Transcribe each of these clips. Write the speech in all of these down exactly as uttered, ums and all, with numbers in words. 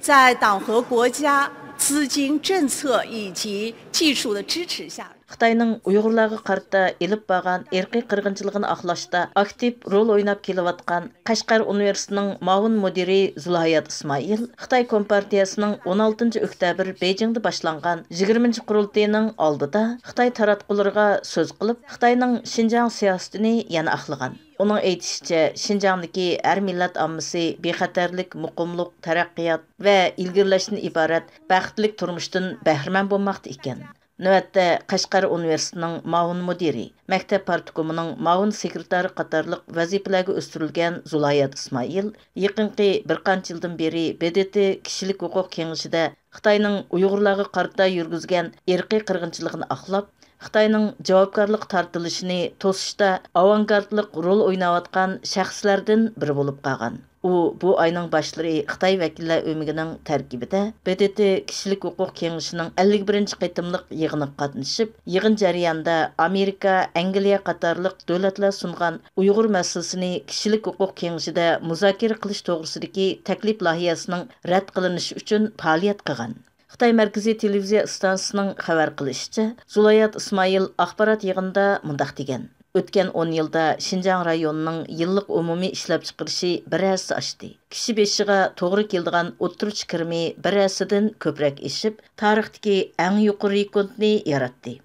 在党和国家资金政策以及技术的支持下， خىتاينىڭ ئۇيغۇرلارغا قارىتا ئېلىپ بارغان ئىرقىي قىرغىنچىلىقىنى ئاقلاشتا ئاكتىپ رول ئويناپ كېلىۋاتقان قەشقەر ئۇنىۋېرسىتېتىنىڭ مۇئاۋىن مۇدىرى زۇلاھايات ئىسمائىل خىتاي كومپارتىيەسىنىڭ ئون ئالتىنچى ئۆكتەبىر بېيجىڭدا باشلانغان يىگىرمىنچى قۇرۇلتىيىنىڭ ئالدىدا خىتاي تاراتقۇلىرىغا سۆز قىلىپ، خىتاينىڭ شىنجاڭ سىياسىتىنى يەنە ئاقلىغان. ئۇنىڭ ئېيتىشىچە، شىنجاڭدىكى ھەر مىللەت ئاممىسى بىخەتەرلىك، مۇقىملىق، تەرەققىيات ۋە ئىلگىرىلەشتىن ئىبارەت بەختلىك تۇرمۇشتىن بەھرىمەن بولماقتا ئىكەن. نۆۋەتتە، قەشقەر ئۇنىۋېرسىتېتىنىڭ مۇئاۋىن مۇدىرى، مەكتەپ پارتكومىنىڭ مۇئاۋىن سېكرېتارى قاتارلىق ۋەزىپىلەرگە ئۆستۈرۈلگەن زۇلايات ئىسمائىل يېقىنقى بىر قانچە يىلدىن بېرى ب د ت كىشىلىك ھوقۇق كېڭىشىدە خىتاينىڭ ئۇيغۇرلارغا قارىتا يۈرگۈزگەن ئىرقىي قىرغىنچىلىقىنى ئاقلاپ، خىتاينىڭ جاۋابكارلىققا تارتىلىشىنى توسۇشتا ئاۋانگارتلىق رول ئويناۋاتقان شەخسلەردىن بىرى بولۇپ قالغان. ئۇ بۇ ئاينىڭ باشلىرى خىتاي ۋەكىللەر ئۆمىكىنىڭ تەركىبىدە ب د ت كىشىلىك ھوقۇق كېڭىشىنىڭ ئەللىك بىرىنچى قېتىملىق يىغىنىغا قاتنىشىپ، يىغىن جەريانىدا ئامېرىكا، ئەنگلىيە قاتارلىق دۆلەتلەر سۇنغان ئۇيغۇر مەسىلىسىنى كىشىلىك ھوقۇق كېڭىشىدە مۇزاكىرە قىلىش توغرىسىدىكى تەكلىپ لايىھەسىنىڭ رەت قىلىنىشى ئۈچۈن پائالىيەت قىلغان. خىتاي مەركىزىي تېلېۋىزىيە ئىستانسىسىنىڭ خەۋەر قىلىشىچە، زۇلايات ئىسمائىل ئاخبارات يىغىنىدا مۇنداق دېگەن: «ئۆتكەن ئون يىلدا شىنجاڭ رايونىنىڭ يىللىق ئومۇمىي ئىشلەپچىقىرىشى بىر ھەسسە ئاشتى. كىشى بېشىغا توغرا كېلىدىغان ئوتتۇرىچە كىرىمى بىر ھەسسىدىن كۆپرەك ئېشىپ، تارىختىكى ئەڭ يۇقىرى رېكورتنى ياراتتى.»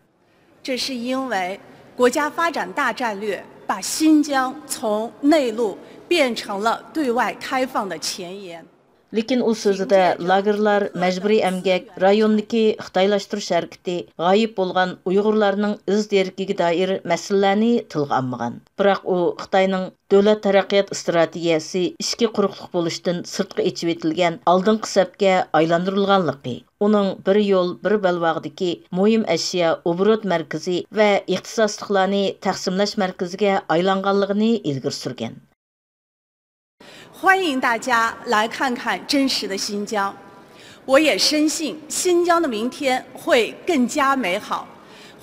这是因为国家发展大战略把新疆从内陆变成了对外开放的前沿。 لېكىن ئۇ سۆزىدە لاگېرلار، مەجبۇرىي ئەمگەك، رايوندىكى خىتايلاشتۇرۇش ھەرىكىتى، غايىب بولغان ئۇيغۇرلارنىڭ ئىز دېرىكىگە دائىر مەسىلىلەرنى تىلغا ئالمىغان. بىراق ئۇ خىتاينىڭ دۆلەت تەرەققىيات ئىستراتېگىيەسى ئىچكى قۇرۇقلۇق بولۇشتىن سىرتقا ئېچىۋېتىلگەن ئالدىنقى سەپكە ئايلاندۇرۇلغانلىقى، ئۇنىڭ بىر يول، بىر بەلباغدىكى مۇھىم ئەشيا ئوبوروت مەركىزى ۋە ئىختىساسلىقلارنى تەقسىملەش مەركىزىگە ئايلانغانلىقىنى ئىلگىرى سۈرگەن. 欢迎大家来看看真实的新疆。我也深信新疆的明天会更加美好。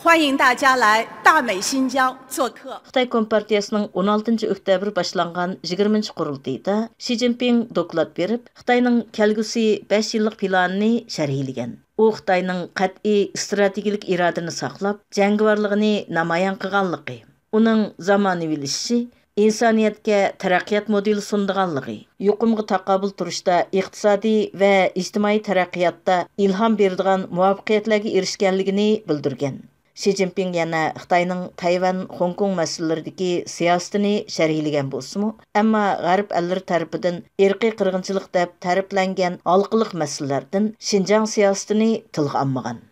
欢迎大家来大美新疆做客。 خىتاي كومپارتىيەسىنىڭ ئون ئالتىنچى ئۆكتەبىر باشلانغان يىگىرمىنچى قۇرۇلتىيىدا شى جىنپىڭ دوكلات بېرىپ، خىتاينىڭ كەلگۈسى بەش يىللىق پىلانىنى شەرھلىگەن. ئۇ خىتاينىڭ قەتئىي ئىستراتېگىيىلىك ئىرادىنى ساقلاپ، جەڭگىۋارلىقىنى نامايان قىلغانلىقى، ئۇنىڭ زامانىۋىلىشىشى، ئىنسانىيەتكە تەرەققىيات مودېلى سۇنىدىغانلىقى، يۇقۇمغا تاقابىل تۇرۇشتا ئىقتىسادىي ۋە ئىجتىمائىي تەرەققىياتتا ئىلھام بېرىدىغان مۇۋەپپەقىيەتلەرگە ئېرىشكەنلىكىنى بىلدۈرگەن. شى جىنپىڭ يەنە خىتاينىڭ تەيۋەن، خوڭكوڭ مەسىلىلىرىدىكى سىياسىتىنى شەرھلىگەن بولسىمۇ، ئەمما غەرب ئەللىرى تەرىپىدىن ئىرقىي قىرغىنچىلىق دەپ تەرىپلەنگەن ھالقىلىق مەسىلىلەردىن شىنجاڭ سىياسىتىنى تىلغا ئالمىغان.